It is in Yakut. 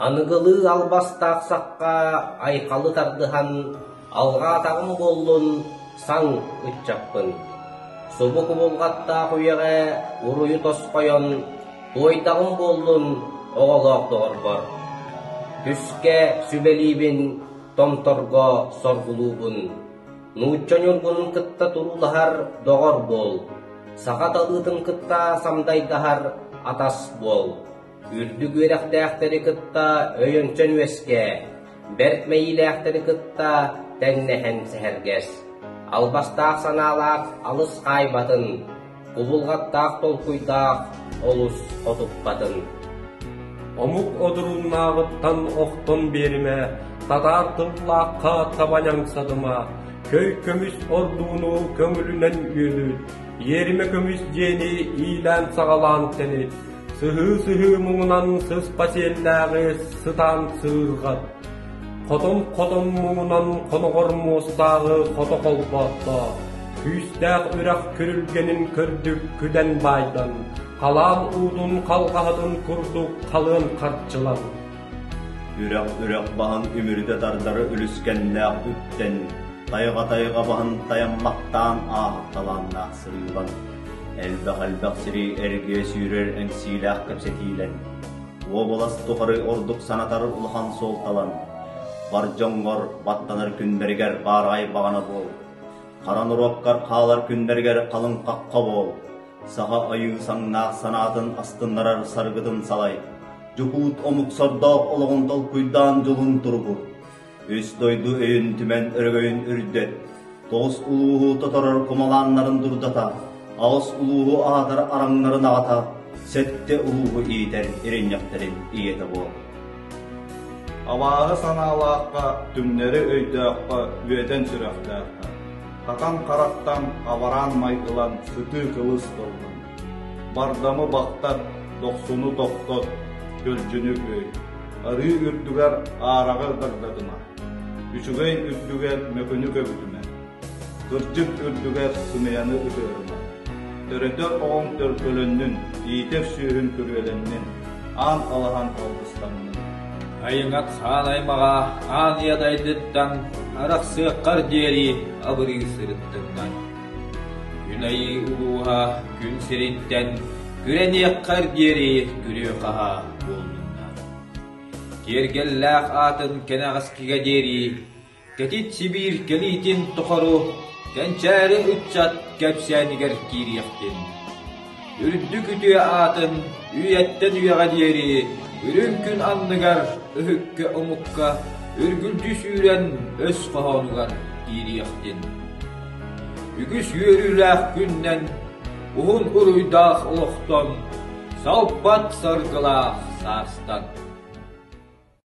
Аныгылыы албастаах сахха айхалы тардыһан, алҕаатаҕым буоллун, саҥ ыччаппын. Субу кубулҕаттаах үйэҕэ уруйу тосхойон, туойдаҕым буоллун оҕолоох доҕорбор. Түскэ сүбэлиибин, томторго соргулуубун. Нуучча ньургунун кытта туруулаһар доҕор буол, саха талыытын кытта самдайдаһар атас буол. Үрдүк үөрэхтээхтэри кытта өйөнсөн үөскээ, бэрт мэйиилээхтэри кытта тэҥнэһэн сэһэргэс. Албастаах санаалаах алыс хаайбатын, кубулҕаттаах толкуйдаах олус хотуппатын. Омук одурууннааҕыттан охтон биэримэ, татаар тыллаахха таба ньаҥсатыма, көй көмүс ордууну көҥүлүнэн үөлүт, иэримэ көмүс дьиэни иилээн-саҕалаан тэнит, Сыһыы-сыһыы муҥунан сыспа сиэллээҕи сытаан сыырҕат, хотон-хотон муҥунан хоноҕор муостааҕы хото холбоотто, күүстээх үрэх күрүлгэнин көрдүк күдэн баайдан, халаан уутун халҕаһатын курдук халыан харчылан. Үрэх-үрэх баһын үмүрүтэ тардары үлүскэннээх үктэн, тайҕа-тайҕа баһын тайаммахтаан ааһар талааннаах сырыылан. Элбэх-элбэх сири эргийэ сүүрэр эҥсиилээх кэпсэтиилэн, уобалас тухары ордук санатар улахан суолталан, бар дьоҥҥор баттанар күннэригэр баараҕай баҕана буол, хара норуоккар хаалар күннэригэр халыҥ хахха буол, саха айыы саҥнаах санаатын астыннарар саргытын салай, дьокуут омук сордоох олоҕун толкуйдаан дьолун туругур. Үс дойду өйүн түмэн өрөгөйүн үрдэт, тоҕус улууһу тоторор кумалааннарын дурдата, аҕыс улууһу аһатар араҥнарын аҕата, сэттэ улууһу иитэр иринньэхтэрин ийэтэ буол. Абааһы санаалаахха, түҥнэри өйдөөххө, үөтэн сүрэхтээххэ, хатан харахтан абараан майгылан сытыы кылыс тыллан, бардамы бахтат, дохсуну тохтот, көлдьүнү күөй. Арыы үрдүгэр аараҕы дагдатыма, үчүгэй үрдүгэр мөкүнү көбүтүмэ, кырдьык үрдүгэр сымыйаны ытыарыма. Төрөтөр оҕоҥ төлкөлөннүн, иитэр сүөһүн күрүөлэннин, аан алаһан алгыстаннын. Айыҥат хаан аймаҕа аан ийэ дайдыттан арахсыаххар диэри абырыы сырыттыннар. Күн айыы улууһа күн сириттэн күрэниэххэр диэри күрүө-хаһаа буоллуннар. Киэргэллээх аатын кэнэҕэскигэ диэри кэтит Сибиир кэлиитин тухары кэнчээри ыччат кэпсээнигэр киириэхтин. Үрдүк үтүө аатын үйэттэн үйэҕэ диэри үрүҥ күн анныгар өһүккэ омукка үргүлдьү сүүрэн өс хоһоонугар киириэхтин. Үгүс үөрүүлээх күннэн уһун уруйдаах олохтон, салпат саргылаах саастан.